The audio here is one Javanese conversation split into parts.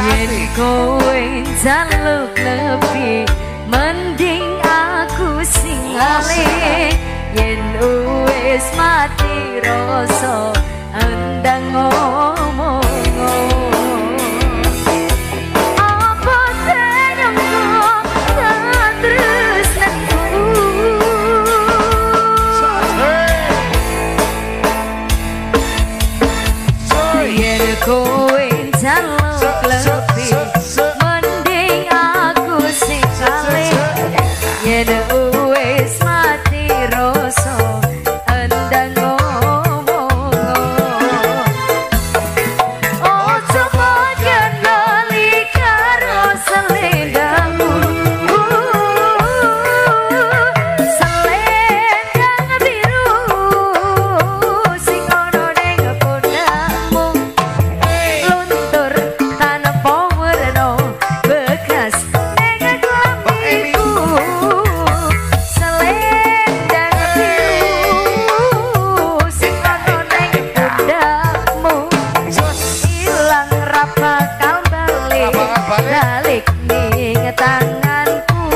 Yen kowe njaluk lebih, mending aku sing ngalih. Yen wis mati rasa endang ngomong. Apa tenyongku katresnanku? Yen kowe njaluk lebih, mending aku sing ngalih. Yen wis mati rasa endang ngomong. Ojo kendali karo selendangmu, selendang biru sing ono ning pundakmu, luntur tanpa werna bekas ning klambiku. Selendang biru sing ono ning pundakmu, ilang ra bakal balik, balik ning tanganku,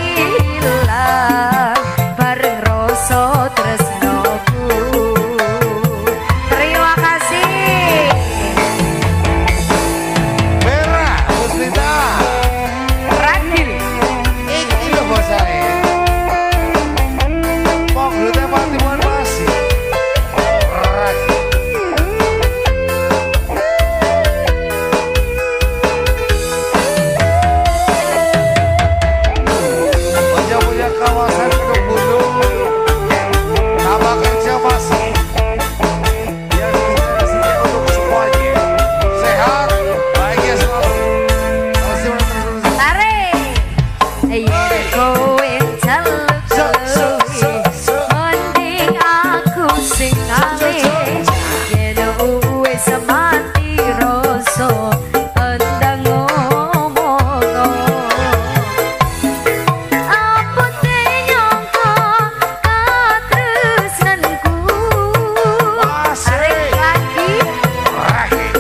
ilang bareng rasa tresnoku. Terima kasih. Vera Puslita. Ragil. Iki lho bosane. Pogrute Patimuan masih. Ragil. Punya kawasan Kedung Bulu, tambah kerja masih. Yang bicara sini untuk semuanya. Sehat, bahagia selalu. Terus terus terus. Tarik. Yen kowe njaluk luwih, mending aku sing ngalih. Yen wis mati rasa endang ngomong. Apa tenyongko katresnanku? Tarik lagi. Ragil.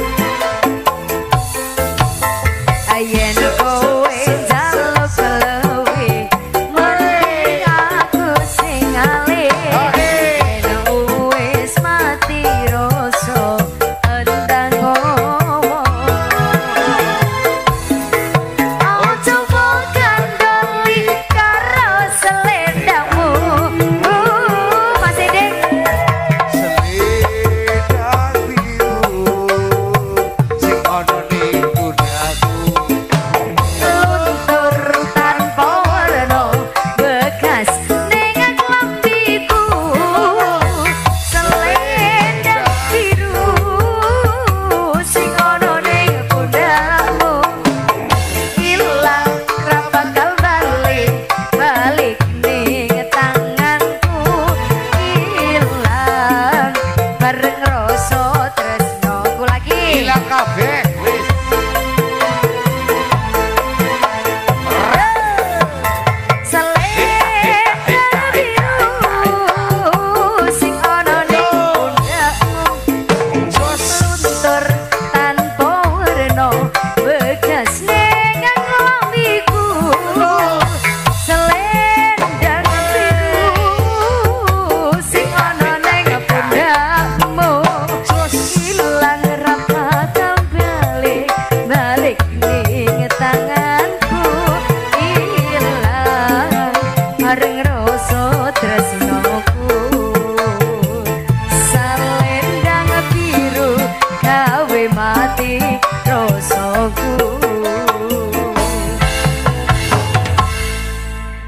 Yen kowe njaluk luwih, mending aku sing ngalih. Yen wis mati rasa endang ngomong. Ojo kandoli karo selendangmu. Mas Edek. Selendang biru sing ono ning pundakku, luntur tanpa werna bekas ning klambiku. Selendang biru sing ono ning pundakmu, ilang ra bakal balik, balik ning tanganku, ilang bareng rasa tresnoku lagi. Ilang kabeh wis. Selendang biru sing ono ning pundakmu, luntur tanpa werna bekas ning klambiku. Selendang biru sing ono ning pundakmu, ilang ra bakal balik, balik ning tanganku, ilang bareng rasa tresnoku. Selendang biru gawe mati rasaku.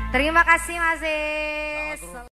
Terima kasih Mas.